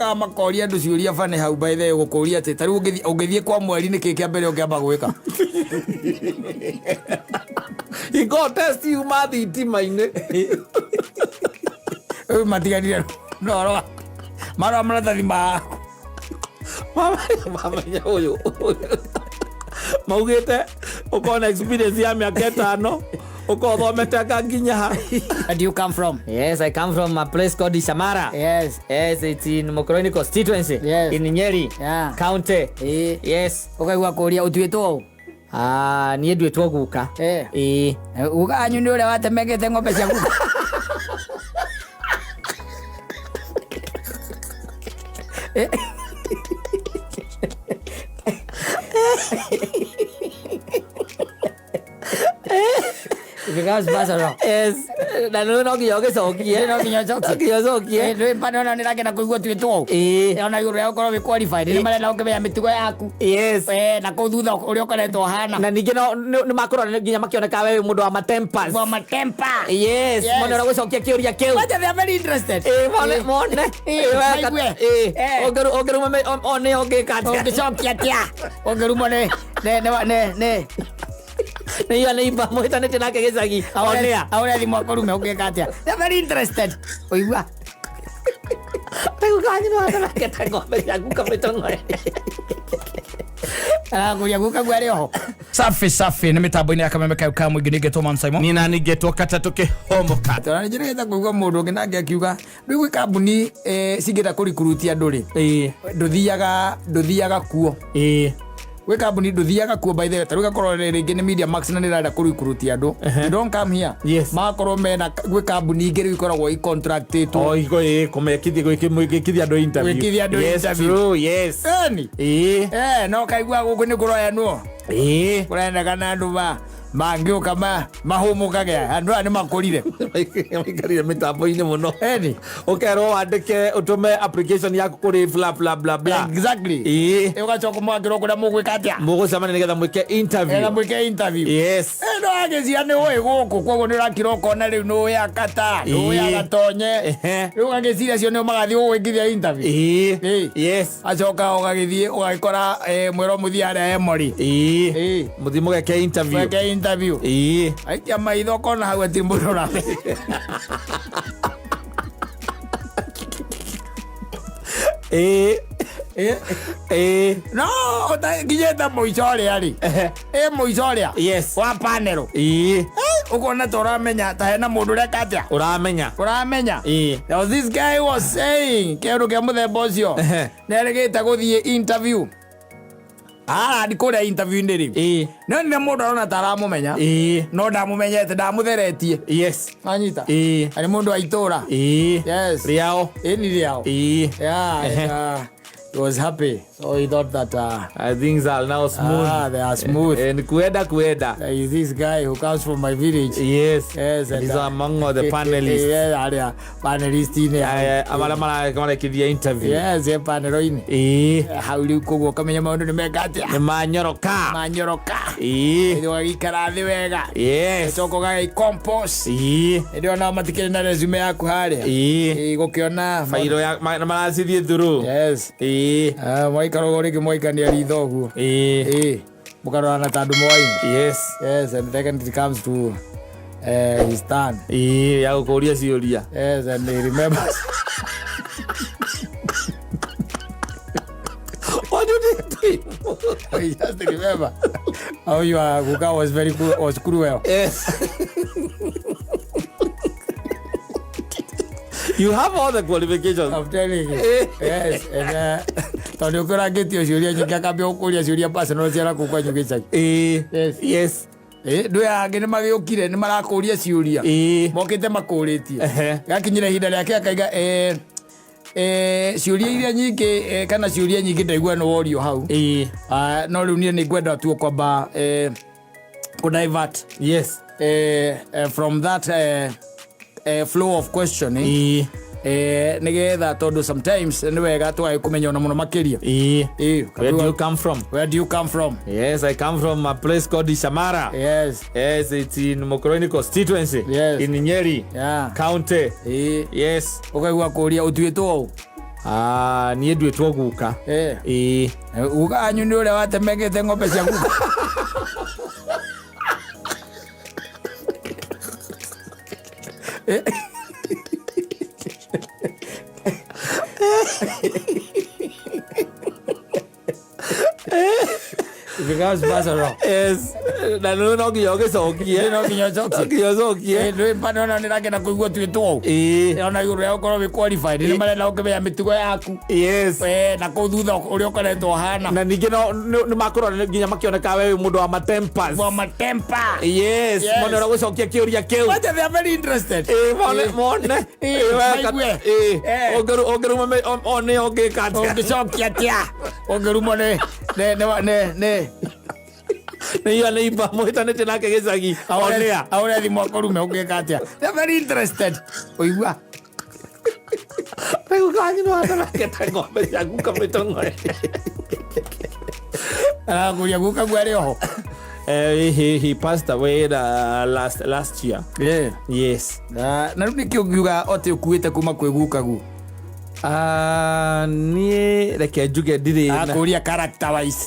Makoria andũ ciũria bane hau, by the way, gũkũria atĩ ta rĩu ũngĩthiĩ kwa mweri, nĩ kĩĩ kĩa mbere ũngĩamba gwĩka? Ingo test yuma thitima-inĩ. Rĩu matiganire na ũhoro wa marũa maratathi maku. Mamenya ũyũ maugĩte ũkorwo na experience ya mĩaka 5, ũkorwo ũthomete anga nginya ha. Where do you come from? Yes, I come from a place called Ishamara. Yes, it's in Mukurweini constituency. In Nyeri County. Yes. Ũkaigua kũria ũtuĩtwo ũ? Ah, niĩ nduĩtwo guka. Ĩĩ. Uga anyu nĩ ũrĩa watemengete ng'ombe ciaku. It becomes personal. Yes. Na no nginya ũgĩcokie. No nginya ũcokie. No nginya ũcokie. Rwĩmba nona nĩ rakena kũigua tuĩtwo ũ. Ona igũrũ rĩa gũkorwo wĩ qualified, nĩ marenda gũkĩmenya mĩtugo yaku. Na kũu thutha ũrĩa ũkoretwo ũhana. Na ningĩ no nĩ makũrora nginya makĩoneka we wĩ mũndũ wa matempers. Wa matemper. Yes. Mone ũrĩa gũcokia kĩũria kĩu. But they are very interested. Ĩĩ, mone mone. Maigue. Ũngĩruma one ũngĩka atĩa? Ũngĩcokia atĩa? Ũngĩrumwo nĩ Nĩ iyo nĩ imba mũhĩtanĩtie nake gĩcagi. Onea. Ahũre thimũ akũrume, ũngĩka atĩa? They are very interested. Ũigua? Rĩu kanyu nĩ watemengete ng'ombe ciaku kamĩtong'ore. Arakũria guka guo arĩ oho. Safi safi, nĩ mĩtambo-inĩ ya kameme kayo ka mũingĩ, ningĩtwo Man Simon. Nina ningĩtwo katatũ kĩhomoka. Tondũ nĩ njĩrĩgĩte kũigua mũndũ ũngĩ nake akiuga rĩu gwĩ kambuni cingĩenda kũrikuruti andũ rĩ, ndũthiaga kuo. Gwĩ kambuni ndũthiaga kuo, by the way. Ta rĩu gakorwo rĩngĩ nĩ Media Max na nĩ ĩrenda kũrikuruti andũ, you don't come here. Magakorwo mena gwĩ kambuni ingĩ rĩu ikoragwo icontractĩtwo O igo ĩ kũmekithia, gwĩkithia andũ interview. Gwĩkithia andũ interview. True, yes. Eni. Ĩĩ. No kaigua gũkũ nĩ kũroyanwo. Kũrendekana andũ ma mangĩũka mahũmũkage, andũ aya nĩ makũrire. Maikarire mĩtambo-inĩ mũno. Eni. Ũkerwo wandĩke, ũtũme application yaku kũrĩ bla bla bla bla. Exactly. Ũgacoka mwakĩrwo kũrĩa mũgwĩka atĩa. Mũgũcemania nĩgetha mwĩke interview. Nĩgetha mwĩke interview. No agĩcia nĩ ũĩ gũkũ, koguo nĩ ũrakira ũkona rĩu nĩ ũĩ akata, nĩ ũĩ agatonye. Rĩu ũgagĩciria acio nĩo magathiĩ gũgwĩkithia interview. Acoka ũgagĩthiĩ ũgagĩkora mwĩrwo mũthiĩ harĩa Emori. Mũthiĩ mũgeke interview. Mweke interview. Aikia maitho ũkona hau hatirĩ mũndũ ũramenya. No ũtakinyĩte mũico ũrĩa rĩ, ĩ mũico ũrĩa wa panel, ũkona ta ũramenya ta hena mũndũ ũreka atĩa. Ũramenya. Ũramenya. There was this guy who was saying kĩndũ kĩa mũthemba ũcio, nĩ arĩgĩte gũthiĩ interview, arathi kũrĩa interview-inĩ rĩ, no nĩ mũndũ arona ta aramũmenya, no ndamũmenyete, ndamũtheretie. Anyita arĩ mũndũ wa itũra. Rĩao. Ĩni rĩao. Yeah, and he was happy, so he thought that things are now smooth. Ah, they are smooth. And kuenda kuenda. There is this guy who comes from my village. Yes, and He's among all the panelists. Yeah, arĩa panelist-inĩ. Arĩa marekithia interview. Yes, e panel-inĩ. Hau rĩu koguo ũkamenya maũndũ nĩ meka atĩa. Nĩ manyoroka. Manyoroka. Ũgagĩikara thĩ wega. Ũgacoka ũgagĩcompose. Hĩndĩ ĩyo nao matikĩrĩ na resume yaku harĩa. Gũkĩona Fairo ya maracithiĩ through. Ah, mwaikara ũguo rĩngĩ mwaikania ritho ũguo. Mũkarorana ta andũ moaine. Yes, and then it comes to his turn. Ya gũkũria ciũria. Yes, and he remembers. What do you do? He just remember how your guka was very cruel, was cruel. Yes. You have all the qualifications. I'm telling you. Yes, and tondũ ũkĩrangĩtio ciũria nyingĩ, akambia gũkũria ciũria personal cia nakũu kwanyu gĩcagi. Yes. Ndũ angĩ nĩ magĩũkire, nĩ marakũria ciũria. Mokĩte makũrĩtie. Gakinyĩra ihinda rĩake akaiga ciũria iria nyingĩ, kana ciũria nyingĩ ndaigua nĩ worio hau. Ah, no rĩu niĩ nĩ ngwenda tu kwamba kũ divert from that flow of questioning, nĩgetha tondũ sometimes nĩ wega twage kũmenya ona mũno makĩria. Where do you come from? Where do you come from? Yes, I come from a place called Ishamara. Yes, it's in Mukurweini constituency. In Nyeri County. Yes. Ũkaigua kũria ũtuĩtwo ũ? Niĩ nduĩtwo guka. Ĩĩ. Guka anyu nĩ ũrĩa watemengete ng'ombe cia guka. It becomes personal. Yes. Na nĩ no nginya ũgĩcokie. No nginya ũcokie. No nginya ũcokie. Ndũĩ bado ona nĩrakena kũigua twĩtwo ũũ. Ĩĩ. Ona igũrũ rĩa gũkorwo wĩ qualified nĩ marenda gũkĩmenya mĩtugo yaku. Yes. Na kũu thutha ũrĩa ũkoretwo ũhana. Na ningĩ no nĩ makũrora nginya makĩoneka we wĩ mũndũ wa matempers. Wa matemper. Yes. Yes. Mone ũrĩa gũcokia kĩũria kĩu. Wacha, they are very interested. Ĩĩ, mone mone. Ĩĩ, maigue. Ĩĩ. Ũngĩruma one ũngĩka atĩa? Ũngĩcokia atĩa? Ũngĩrumwo nĩ nĩ nĩ nĩ Nĩ iyo nĩ imba mũhĩtanĩtie nake gĩcagi. Onea. Ahũre thimũ akũrume ũngĩka atĩa? They are very interested. Ũigua? Rĩu kanyu nĩ watemengete ng'ombe cia guka mĩtong'ore. Arakũria guka guo arĩ oho. He passed away last year. Yeah. Yes. Na rĩu nĩkĩ ũngiuga atĩ ũkuĩte kuma kwĩ guka guo? Niĩ reke njuge ndirĩ na- Akũria character wise.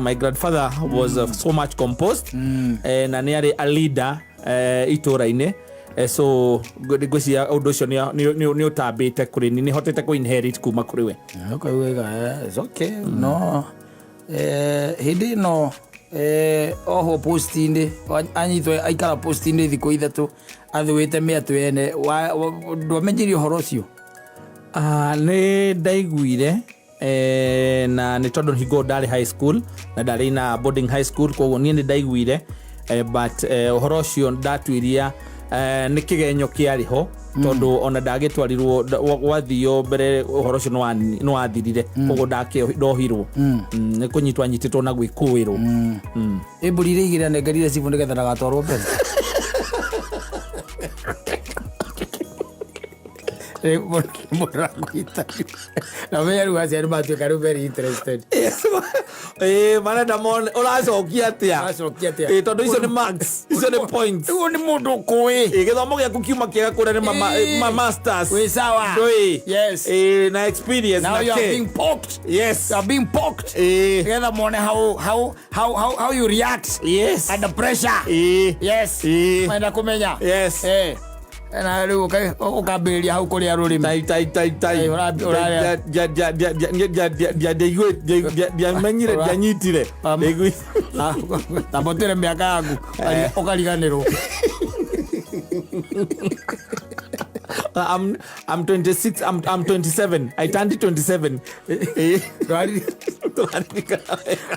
My grandfather was so much composed. Na nĩ arĩ a leader itũra-inĩ. So ngwĩciria ũndũ ũcio nĩ ũtambĩte kũrĩ niĩ, nĩ hotete kũ inherit kuma kũrĩ we. Okay, wega, it's okay. No. Hĩndĩ ĩno oho post-inĩ, anyitwo aikara post-inĩ thikũ ithatũ athũĩte mĩatũ ene, ndwamenyire ũhoro ũcio? Nĩ ndaiguire, na nĩ tondũ hingo ndarĩ high school na ndarĩ na boarding high school, koguo niĩ nĩ ndaiguire, but ũhoro ũcio ndatuiria nĩ kĩgenyo kĩarĩ ho, tondũ ona ndagĩtwarirwo, gwathio mbere ũhoro ũcio nĩ wathirire, koguo ndohirwo. Nĩ kũnyitwo anyitĩtwo na gwĩkũĩrwo. Ĩ mbũri iria igĩrĩ anengerire cibũ nĩgetha ndagatwarwo mbere. Mũndũ akwĩta. Na ũmenye rĩu aciari matuĩka rĩu very interested. Yes, marenda mone ũracokia atĩa? Ũracokia atĩa? Tondũ icio nĩ marks, icio nĩ points. Ũyũ nĩ mũndũ ũkũĩ. Gĩthomo gĩaku kiuma kĩega kũrĩa nĩ ma masters. Wĩ sawa. Ndũĩ. Yes. Na experience Now na you are kĩ. being poked. Yes. You are being poked. Nĩgetha mone how you react. Yes. Under pressure. Yes. Marenda kũmenya. Yes. Na rĩu ũkambĩrĩria hau kũrĩa rũrĩmĩ. Tai, tai, tai, tai. Ai, ũrarĩa. Ndiamenyire, ndianyitire. Ndaigui- Tambotire mĩaka yaku, ũkariganĩrwo. I'm 26, I'm 27. I turned 27.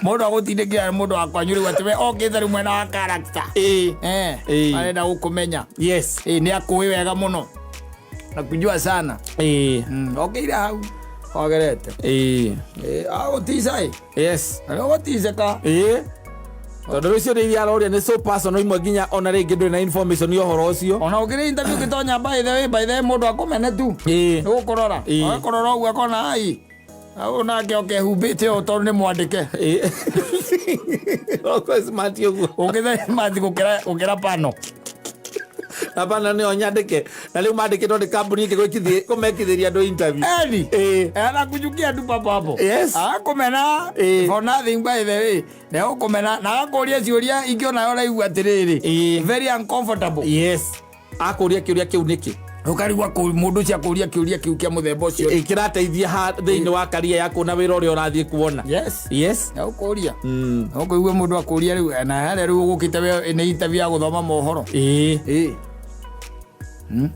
Mũndũ agũtindĩkĩra nĩ mũndũ wa kwanyu rĩu atĩ we okĩte rĩu mwena wa character. Arenda gũkũmenya. Yes. Nĩ akũĩ wega mũno. Na kujua sana. Okĩire hau wagerete. Agũtica ĩ. Yes. Agũticĩka. Tondũ rĩu ciũria iria aroria nĩ so personal imwe nginya ona rĩngĩ ndũrĩ na information ya ũhoro ũcio. Ona ũkĩrĩ interview ũgĩtonya by the way, by the way, mũndũ akũmene tu. Nĩ gũkũrora. Agakũrora ũguo akona ai. Au nake oke humbĩte ũũ tondũ nĩ mwandĩke. Okorwo smart ũguo. Ũngĩthe smart gũkĩra pano. Hapana nĩo nyandĩke. Na rĩu mandĩkĩtwo nĩ kambuni ĩngĩ kũmekithĩria andũ interview. Eni. Anakuchukia tu papo hapo. Yes. Agakumena for nothing by the way. Na agũkũmena na agakũria ciũria ingĩ onawe ũraigua atĩrĩrĩ. Very uncomfortable. Yes. Akũria kĩũria kĩu nĩkĩ? Ũkarigwo mũndũ ũcio akũria kĩũria kĩu kĩa mũthemba ũcio. Kĩrateithia ha thĩinĩ wa career yaku na wĩra ũrĩa ũrathiĩ kuona. Yes. Yes. Na ũkũria. Na ũkũigua mũndũ akũria rĩu, na harĩa rĩu ũgũkĩte we nĩ interview ya gũthoma mohoro.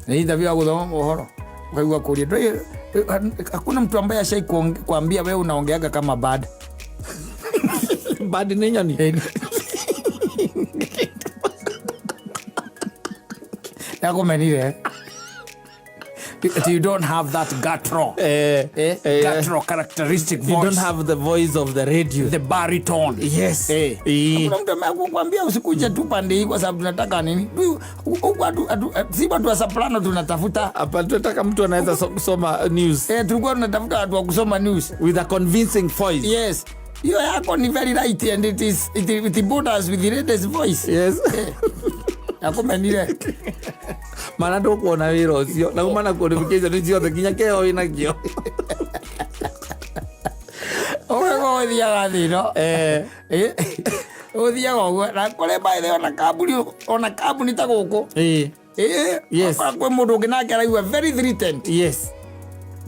Nĩ interview ya gũthoma mohoro. Ukaigua kũria. Ndũĩ, hakuna mtu ambaye ashai kuambia wewe unaongeaga kama bad. Bad nĩ nyoni? Nakũmenire. You don't have that guttural. Guttural characteristic You voice. don't have the voice of the radio. The baritone. Yes. Hakuna mtu amekuambia usikuje tu pande hii kwa sababu tunataka nini? Huku si watu wa soprano tunatafuta. Hapa tunataka mtu anaweza kusoma news. Tulikuwa tunatafuta watu wa kusoma news. With a convincing voice. Yes. Hiyo yako ni very right and it borders with the lady's voice. Yes. Akũmenire. Mana ndũkuona wĩra ũcio na uma na qualification ciothe nginya kĩheo wĩnakĩo. Ũguo ũthiaga thĩ ĩno. Ũthiaga ũguo na kũrĩ by the way ona kambuni, ona kambuni ta gũkũ. Yes. Kwĩ mũndũ ũngĩ nake araigua very threatened. Yes.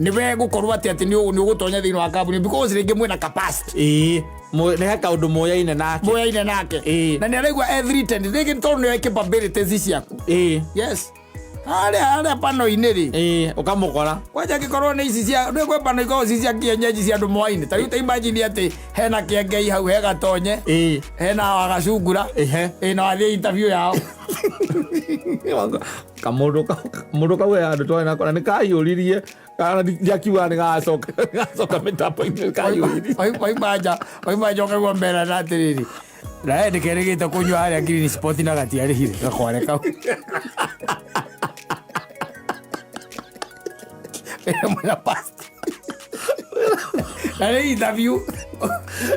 Nĩwe gũkorwo atĩ atĩ nĩ ũgũtonya thĩinĩ wa kambuni because rĩngĩ mwĩna capacity. Nĩ he kaũndũ moyaine nake. Moyaine nake. Na nĩ araigua e threatened rĩngĩ tondũ nĩoĩ capabilities ciaku. Yes. Harĩa pano-inĩ rĩ. Ũkamũkora. Kwanja angĩkorwo nĩ ici cia nĩ kwĩ pano ikoragwo ci cia kienyeji cia andũ moaine. Ta rĩu ta imagine atĩ hena kĩengei hau, he gatonye. Hena wagacungura. Na wathiĩ interview yao. Kamũndũ kau he handũ twarĩ nako na nĩ kaiyũririe. Kana ndiakiuga nĩ gagacoka mĩtambo-inĩ, kaiyũririe. Waima nja ũkaigua mbera na atĩrĩrĩ. Na we ndĩkerĩgĩte kũnyua harĩa green spot na gatiarĩhire gakware kau. Mwena past. Na nĩ interview.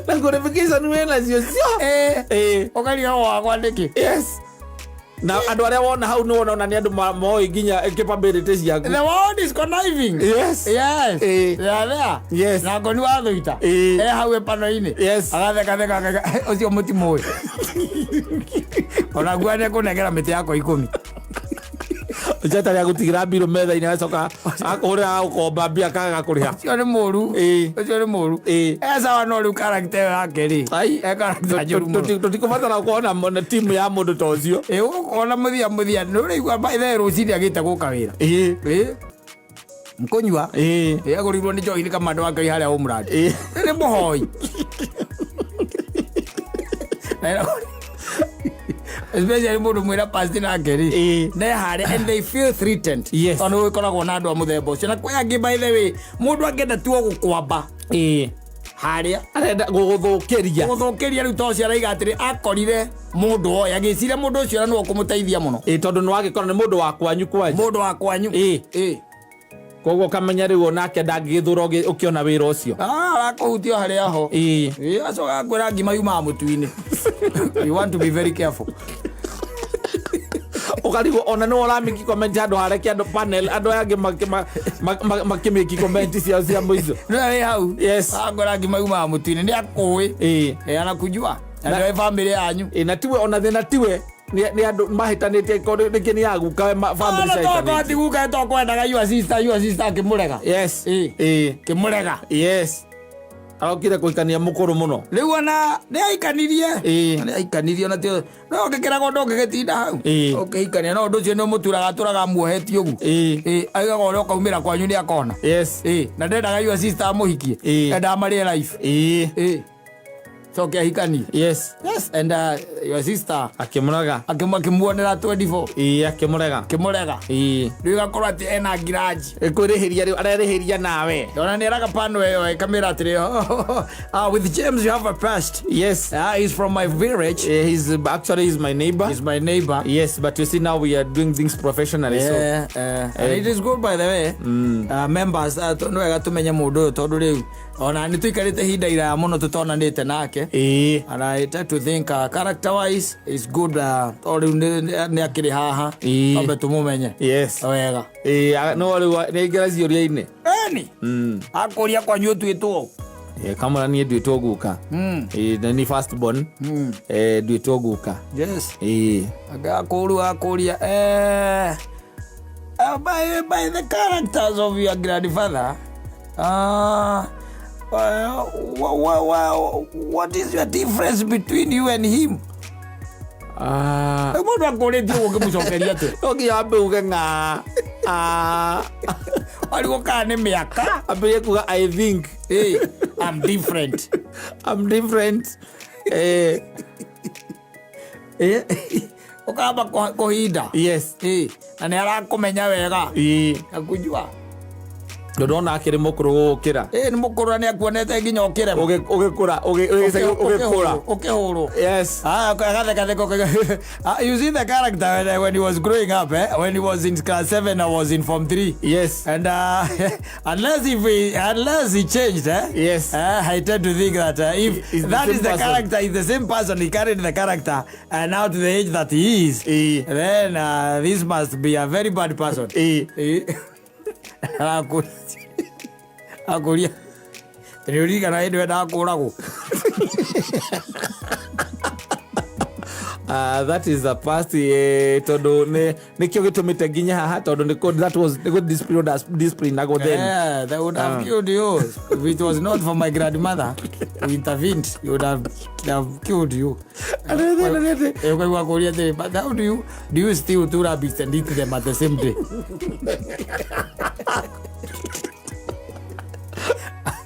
Na qualification wĩna cio cio. Ũkarigagwo wakwa nĩkĩ? Yes. Na andũ arĩa wona hau nĩ wona ona nĩ andũ moĩ nginya capability ciaku. The world is conniving. Yes. Yes. They are there. Yes. Na ngoni wa thũita. Hau ĩpano-inĩ. Yes. Agatheka theka, ũcio mũtimũĩ. Ona guo nĩ ekũnengera mĩtĩ yakwa 10. Njata rĩa gũtigĩra mbirũ metha-inĩ agacoka akũhũrĩra agũkomba mbia akaga kũrĩha. Ũcio nĩ mũru. Ũcio nĩ mũru. Sawa no rĩu character ĩyo yake rĩ. Ai. Character njũru mũno. Tũtikũbatara gũkorwo na timu ya mũndũ ta ũcio. Ũgũkona mũthia mũthia nĩ ũraigua by the way rũcinĩ agĩte gũka wĩra. Nkũnyua. Agũrĩirwo nĩ njohi nĩ kamando wake harĩa Homeland. Nĩ mũhoi. Especially mũndũ mwĩra past nake rĩ. Ne harĩa and they feel threatened. Yes. Tondũ gũkoragwo na andũ a mũthemba ũcio. Na kwĩ angĩ by the way, mũndũ angĩenda tu o gũkwamba. Harĩa. Arenda gũgũthũkĩria. Gũgũthũkĩria rĩu to ũcio araiga atĩrĩ, akorire mũndũ oĩ, agĩciria mũndũ ũcio na nĩwe ũkũmũteithia mũno. Tondũ nĩ wagĩkora nĩ mũndũ wa kwanyu kwanja. Mũndũ wa kwanyu. Koguo ũkamenya rĩu onake ndangĩgĩthũra ũkĩona wĩra ũcio. Arakũhutia harĩa ho. Acoka akwĩra ngima yumaga mũtu-inĩ. You want to be very careful. Ũkarigwo ona nĩwe ũramĩki comment handũ hareke andũ panel, andũ aya angĩ makĩmĩki comment ciao cia mũico. Nĩwe wĩ hau. Yes. Akwĩra ngima yumaga mũtu-inĩ, nĩ akũĩ. Anakujua. Na nĩwe family yanyu. Na tiwe ona thĩna tiwe. Nĩ andũ mahĩtanĩtie, korwo rĩngĩ nĩ ya guka we family Ona to ciahitanĩtie. kwati guka to kwendaga your sister, your sister akĩmũrega. Yes. Kĩmũrega. Yes. Arokire kũhikania mũkũrũ mũno. Rĩu ona nĩ aikanirie. Nĩ aikanirie ona tio. No ũngĩkĩragwo ndũngĩgĩtinda hau. Ũkĩhikania no ũndũ ũcio nĩ ũmũturaga atũraga muohetie ũguo. Aigaga ũrĩa ũkaumĩra kwanyu nĩ akona. Yes. Na ndendaga your sister amũhikie. Endaga marĩe life. Coke ahikanie. Yes. Yes, and your sister akĩmũrega. Akĩmuonera 24. Akĩmũrega. Akĩmũrega. Rĩu ĩgakorwo atĩ ena ngiraji. Ĩkwĩrĩhĩria rĩu, arerĩhĩria nawe. Ndona nĩ eraga pano ĩyo ĩkamĩra atĩrĩ, with James you have a past. Yes. He's from my village. He's actually he's my neighbor. He's my neighbor. Yes, but you see now we are doing things professionally. So. Yeah, and it is good by the way. Members, nĩ wega tũmenye mũndũ ũyũ tondũ rĩu ona nĩ tũikarĩte ihinda iraya mũno tũtonanĩte nake. And I tend to think character wise is good, tondũ rĩu nĩ akĩrĩ haha. Twambe tũmũmenye. Yes. Wega. No rĩu nĩ aingĩra ciũria-inĩ. Eni. Akũria kwanyu ũtuĩtwo. Kamũra niĩ nduĩtwo guka. Na ni first born. Nduĩtwo guka. Yes. Akũru akũria, by the characters of your grandfather, what is your difference between you and him? Mũndũ akũrĩtie ũguo ũngĩmũcokeria atĩa? No nginya wambe uge ng'a. Warigwo kana nĩ mĩaka? Ambĩrĩrie kuga I think. I'm different. I'm different. Ũkamba kũhinda. Yes. Na nĩ arakũmenya wega. Akujua. Ndona akĩrĩ mũkũrũ gũgũkĩra. Ĩ, nĩ mũkũrũ na nĩ akuonete nginya ũkĩrema. Ũgĩkũra, ũgĩkũra. Ũkĩhũrwo. Yes. Ah, agatheka. Ah, you see the character when he was growing up, eh? When he was in class 7, I was in form 3. Yes. And unless he changed, eh? Yes. I tend to think that if He's the that same is the person. character, is the same person, he carried the character, and now to the age that he is, then this must be a very bad person. Akũria nĩ ũririkana hĩndĩ wendaga kũragwo? That is the past, tondũ nĩkĩo gĩtũmĩte nginya haha, tondũ nĩ that was nĩ discipline, discipline nago then. Yeah, they would have killed you if it was not for my grandmother who intervened. You would have killed you. Ũkaigua kũria atĩrĩ, but how do you steal two rabbits and eat them at the same day?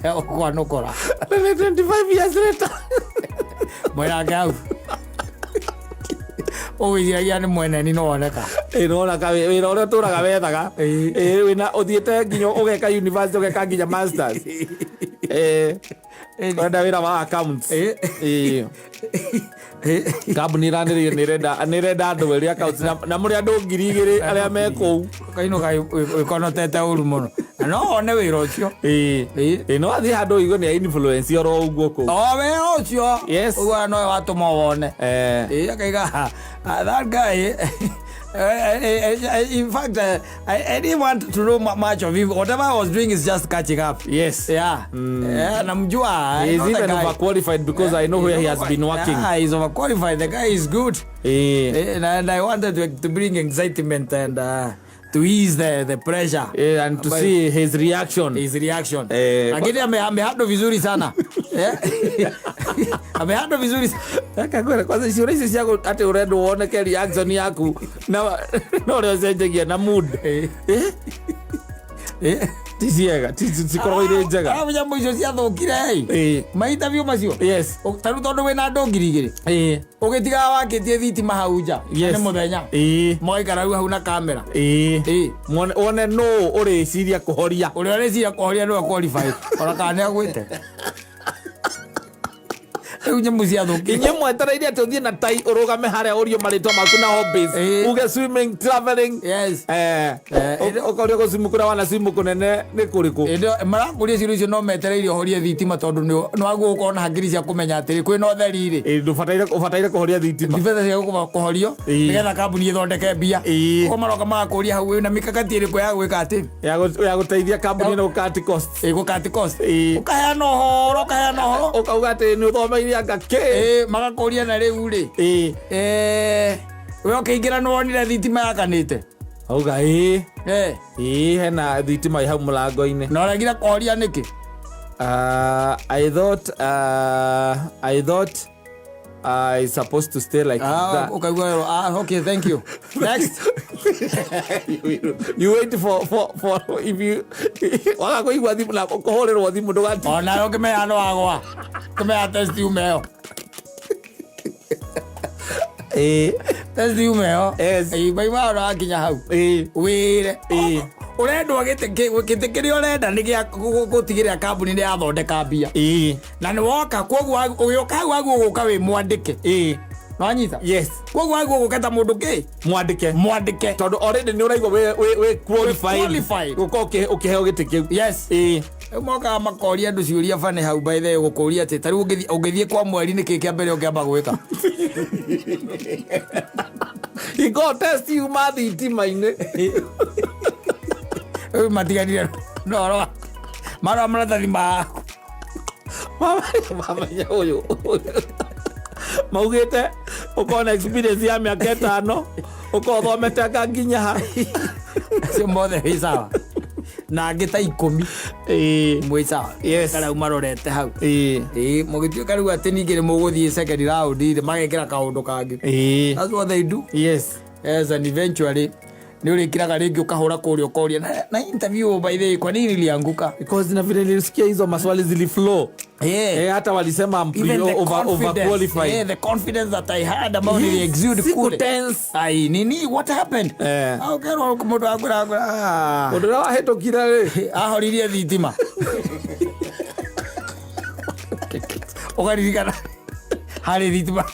Ũkwanũkora. 25 years later. Mwenake hau ũgwĩciragia nĩ mweneni no woneka. Ĩ, nona ka wĩra ũrĩa ũtũraga wethaga. Ĩ, wĩna ũthiĩte nginya ũgeka university, ũgeka nginya masters, ũrenda wĩra wa accounts. Ĩ, kambuni ĩranĩrĩire nĩ ĩrenda andũ erĩ accounts, na mũrĩ andũ 2000 arĩa me kũu. Ũkainũka wĩkonotete ũru mũno na no wone wĩra ũcio. Ĩ, no athiĩ handũ ũigue nĩ a influence oro ũguo kũu. O wĩra ũcio. Yes. Ũguo nowe watũma wone. Ĩ, akaiga, "Ah, that guy, in fact, I didn't want to know much of him. Whatever I was doing is just catching up." Yeah, namjua. I He is know the even guy. overqualified because I know where he has been working. Yeah, he's overqualified. The guy is good. And I wanted to bring excitement and to ease the pressure. And to But see his reaction. His reaction. Eh. Lakini amehandle vizuri sana. Amehandle vizuri sana. Akakwĩra kwanza ciũria icio ciaku atĩ ũrendwo woneke reaction yaku na ũrĩa ũcenjagia na mood. Ti ciega, cikoragwo irĩ njega. Arabu nyamũ icio ciathũkire ma interview macio. Ta rĩu tondũ wĩna andũ 2000, ũgĩtigaga wakĩtie thitima hau nja nĩ mũthenya, mũgaikara rĩu hau na kamera. Wone nũ ũrĩciria kũhoria. Ũrĩa ũrĩciria kũhoria nĩwe qualified, ona kana nĩ agwĩte. Rĩu nyamũ ciathũkire. Inyuĩ mwetereire atĩ ũthiĩ na tai ũrũgame harĩa ũrio marĩtwa maku na hobbies, uge swimming, traveling. Ũkorio gũcimu kũrĩa wana swimu kũnene nĩ kũrĩkũ? Ĩndĩ marakũria ciũria icio no metereire ũhorie thitima, tondũ nĩ waguo gũkorwo na hakiri cia kũmenya atĩrĩ kwĩna ũtheri rĩ. Ndũbataire, ũbataire kũhoria thitima. Ndibetha cia kũhorio nĩgetha kambuni ĩthondeke mbia. Ũguo maroka magakũria hau wĩna mikakati ĩrĩkũ ya gwĩka atĩ Ya gũteithia kambuni ĩno gũcut costs. Gũcut cost. Ũkaheana ũhoro, ũkaheana ũhoro. Ũkauga atĩ nĩ ũthomeire anga kĩ. Magakũria na rĩu rĩ, we ũkĩingĩra nĩ wonire thitima yakanĩte? Auga ĩĩ. Ĩĩ, hena thitima ĩ hau mũrango-inĩ. Na ũregire kũhoria nĩkĩ? I thought it's supposed to stay like that. Ũkaigua, "Ah, okay, thank you, next." You wait for if you waga kũigua thimũ na kũhũrĩrwo thimũ ndũgati. Onawe ũkĩmenya no wagwa, ũkĩmenya test yume ĩyo. Test yume ĩyo. Maima ona wakinya hau wĩre ũrendwo gĩtĩ kĩrĩa ũrenda nĩ gĩa gũtigĩrĩra kambuni nĩ yathondeka mbia. Na nĩ woka, koguo ũgĩũka hau waguo gũka wĩ mwandĩke. Nĩwanyita? Yes. Koguo waguo gũka ta mũndũ kĩ? Mwandĩke. Mwandĩke. Tondũ already nĩ ũraigua wĩ qualified. Qualified. Gũkorwo ũkĩheo gĩtĩ kĩu. Yes. Rĩu mokaga makoria andũ ciũria bani hau, by the way, gũkũria atĩ ta rĩu ũngĩthiĩ kwa mweri nĩ kĩ kĩa mbere ũngĩamba gwĩka? Ingo test yuma thitima-inĩ. Rĩu matiganire na ũhoro wa marũa maratathi maku. Mamenya ũyũ maugĩte ũkorwo na experience ya mĩaka 5, ũkorwo ũthomete anga nginya ha. Acio mothe wĩ sawa na angĩ ta 10 mwĩ sawa. Karau marorete hau. Ĩĩ, mũgĩtuĩka rĩu atĩ ningĩ nĩ mũgũthiĩ second round rĩ, magekĩra kaũndũ kangĩ. That's what they do. Yes, and eventually Nĩ ũrĩkiraga rĩngĩ ũkahũra kũrĩa ũkoria na interview, by the way, kwa nini nilianguka? Because na vile nilisikia hizo maswali ziliflow. Yeah. Eh, hata walisema I'm Even the confidence, overqualified. yeah, the confidence that I had about Yes, yes, exude siku kule. tense. Ai, nini, what happened? Eh. Ah, ũkerwo mũndũ akwĩra ah. Ũndũ ũrĩa wahĩtũkire rĩ. Ahoririe thitima, ũkaririkana harĩ thitima.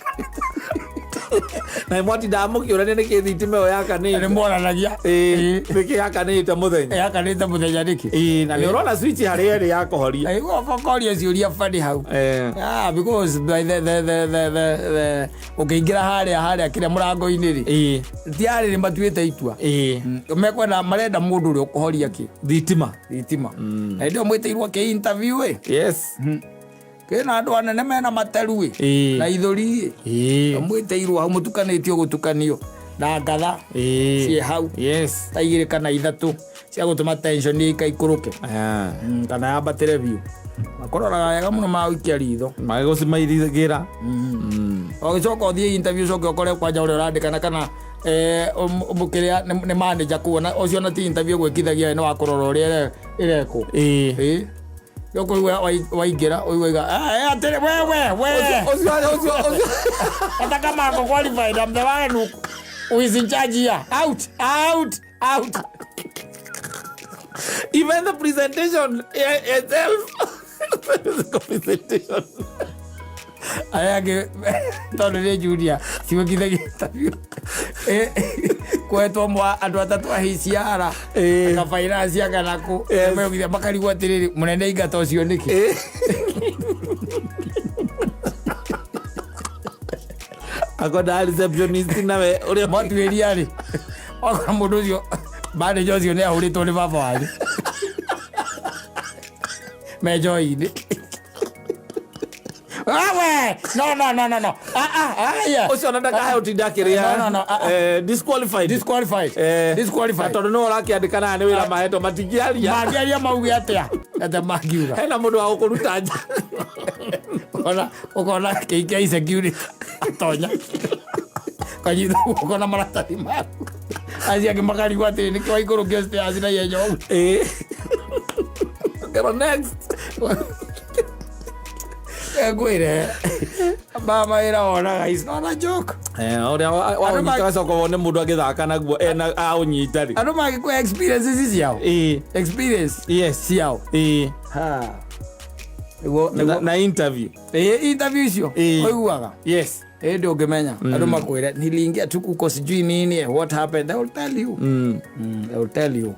Na mwatindaga mũkĩũrania nĩkĩ thitima ĩyo Nĩ yakanĩte. mworanagia. Ĩĩ, nĩkĩ yakanĩte mũthenya. Yakanĩte mũthenya nĩkĩ? Ĩĩ, na nĩ ũrona switch harĩa ĩrĩ ya kũhoria. Ũkoria ciũria bani hau. Eh. Ah, because by the ũkĩingĩra harĩa kĩrĩa mũrango-inĩ rĩ, Ĩĩ. tiarĩ nĩ matuĩte itua. Ĩĩ. Mekwenda, marenda mũndũ ũrĩa ũkũhoria kĩ? Thitima. Thitima. Na hĩndĩ ĩyo mwĩtĩirwo kĩ interview ĩ, Yes. kĩna andũ anene mena materu ĩ, Ĩĩ. na ithũri ĩ. Ĩĩ. Mwĩtĩirwo hau mũtukanĩtio gũtukanio na ngatha Ĩĩ. ciĩ hau, Yes. ta igĩrĩ kana ithatũ cia gũtũma tension ĩikaikũrũke. Ah. Kana yambatĩre biũ, makũroraga wega mũno magũikia ritho. Magĩgũcimairigĩra. Ũgĩcoka ũthiĩ interview, ũcoke ũkore kwanja ũrĩa ũrandĩkana kana kĩrĩa nĩ manager kuona ũcio na ti interview gwĩkithagia, nĩ wa kũrora ũrĩa ĩrekwo. Ĩĩ. Ĩĩ, ũkũigua waingĩra ũigua atĩrĩ, we we Ũcio ũcio ũcio. Hata kama ako qualified, I'm the one who is in charge here. Out, out, out. Even the presentation itself. The presentation. Aya angĩ tondũ nĩ junior ciwĩkithagia interview. Kwetwo mwa andũ atatũ a HR, anga finance, anga nakũ. Yes. Megũgithia makarigwo atĩrĩrĩ, mũnene ingata ũcio nĩkĩ? Akonda receptionist nawe ũrĩa Matuĩria rĩ, wakora mũndũ ũcio manager ũcio nĩ ahũrĩtwo nĩ baba wanyu me njohi-inĩ. Wewe! No, no, no, no, no. Ah, ah, ah, yeah. Ũcio ona ndakahe ũtinda akĩrĩa. No, no, no, ah, ah. Disqualified. Disqualified. Disqualified. Na tondũ nĩwe ũrakĩandĩkana nĩ wĩra mahetwo, matingĩaria. Mangĩaria mauge atĩa? Atĩa mangiuga? Hena mũndũ wa gũkũruta nja. Ũkona ũkona kĩikia insecurity atonya. Kanyita guoko na maratathi maku. Acio angĩ makarigwo atĩrĩ, nĩkĩ waikũrũkio stairs na ihenya ũguo? Ĩĩ. Ũkerwo next. Ngwĩre mama wĩra wonaga is not a joke. Eh, ũrĩa waũnyita gacoka wone mũndũ agĩthaka naguo ena aũnyita rĩ. Andũ mangĩkũhe experience ici ciao. Ĩĩ. Experience Yes. ciao. Ĩĩ. Ha. Nĩguo Na na interview. Ĩĩ, interview icio Ĩĩ. ũiguaga. Yes. Ĩndĩ ũngĩmenya andũ makwĩre niliingia tu kuko sijui nini, what happened, they will tell you. They will tell you.